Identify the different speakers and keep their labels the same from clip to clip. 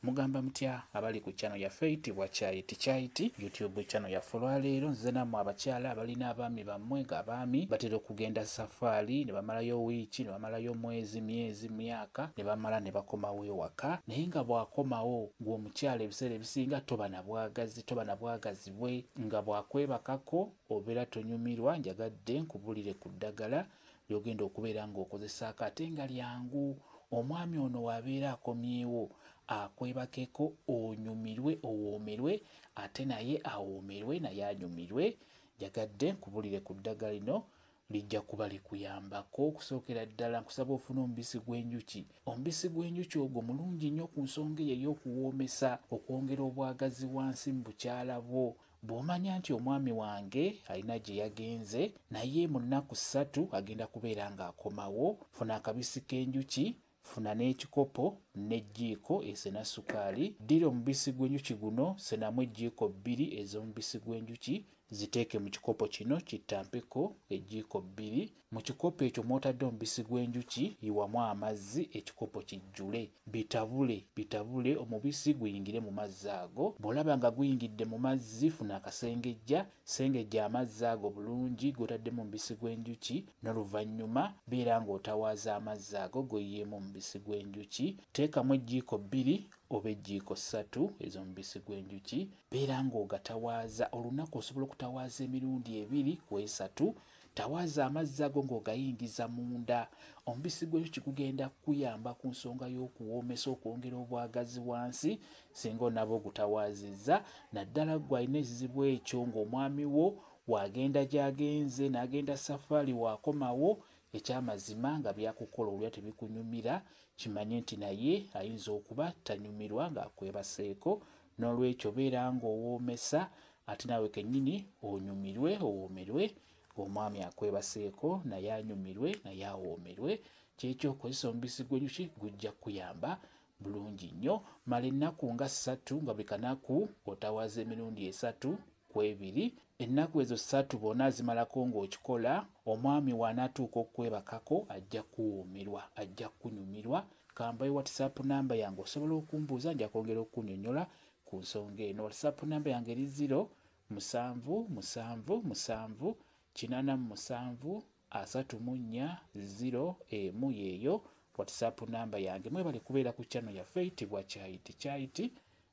Speaker 1: Mugamba mutya abali ku channel yaffe eyitibwa Kyayiti Kyayiti YouTube channel yaffe. Olwaleero nzize nammwe abakyala abalina abaami bammwe ng'abaami batera okugenda safaari ne bamalayo wiiki, ne bamalayo mwezi, myezi, myaka, ne bamala ne bakomawo ewaka, naye nga bw'akomawo ng'omukyala ebiseera ebisinga toba na bwagazi, toba na bwagazi bwe, nga bw'akwebakako obeera tonyumirwa. Njagadde nkubulire ku ddagala ly'ogenda okubeera ng'okozesaako ate nga lyangu. Omwami ono w'abeera akomyewo akwebakeko onyumirwe, owoomerwe, ate naye awoomerwe, naye anyumirwe. Njagadde nkubulire ku ddagala lino, lijja kuba likuyambako. Okusookera ddala nkusaba ofune omubisi gw'enjuki. Omubisi gw'enjuki ogwo mulungi nnyo ku nsonga eyo ey'okuwoomesa, okwongera obwagazi wansi mu bukyala bwo. Bw'omanya nti omwami wange alina gye yagenze naye mu nnaku 3 agenda kubeera ng'akomawo, funa akabisi k'enjuki, funa n'ekikopo n'ejjiiko esena sukaali. Ddira omubisi gw'enjuki guno, senamu ejjiiko 2 ez'omubisi gw'enjuki, ziteeke mu kikopo kino kittampeko ejjiiko 2. Mu kikopo ekyo mw'otadde omubisi gw'enjuki yiwamu amazzi ekikopo kijjule, bitabule bitabule omubisi guyingire mu mazzi ago. Bw'olaba nga guyingidde mu mazzi, funa akasengejja, sengejja amazzi ago bulungi g'otaddemu omubisi gw'enjuki, n'oluvannyuma beera ng'otawaaza amazzi ago g'oyiyeemu omubisi gw'enjuki. Teekamu ejjiiko 2 oba ejjiiko 3 ez'omubisi gw'enjuki, beera ng'ogatawaaza. Olunaku osobola okutawaaza emirundi 2 ku 3. Tawaaza amazzi ago ng'ogayingiza munda. Omubisi gw'enjuki gugenda kukuyamba ku nsonga y'okuwoomesa, okwongera obwagazi wansi singa onaaba ogutawaazizza, naddala ggwe alina ekizibu ekyo ng'omwami wo w'agenda gy'agenze n'agenda safaari w'akomawo, ekyamazima nga byakukola olya tebikunyumira, kimanye nti naye ayinza okuba tanyumirwa ng'akwebaseeko. N'olwekyo beera ng'owoomesa ate naawe kennyini onyumirwe, owoomerwe, ng'omwami akwebaseeko naye anyumirwe, naye awoomerwe. Kyekyo okozesa omubisi gw'enjuki gujja kukuyamba bulungi nnyo. Mala ennaku nga 3 nga buli kanaku otawaaza emirundi 3 ku 2. Ennaku ezo 3 bw'onaazimalako ng'okikola, omwami w'anaatuuka okwebakako ajja kuwoomerwa, ajja kunyumirwa. Kambayo WhatsApp namba yange, osobola okumbuuza, nja kwongera okunnyonnyola ku nsonga eno. WhatsApp namba yange eri 0 7 7 7 87 34 0 1. Yeeyo WhatsApp namba yange. Mwebale kubeera ku channel yaffe eyitibwa Kyayiti Kyayiti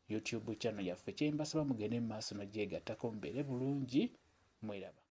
Speaker 1: YouTube channel yaffe. Kye mbasaba mugende mu maaso n'ogyegattako, mubeere bulungi, mweraba.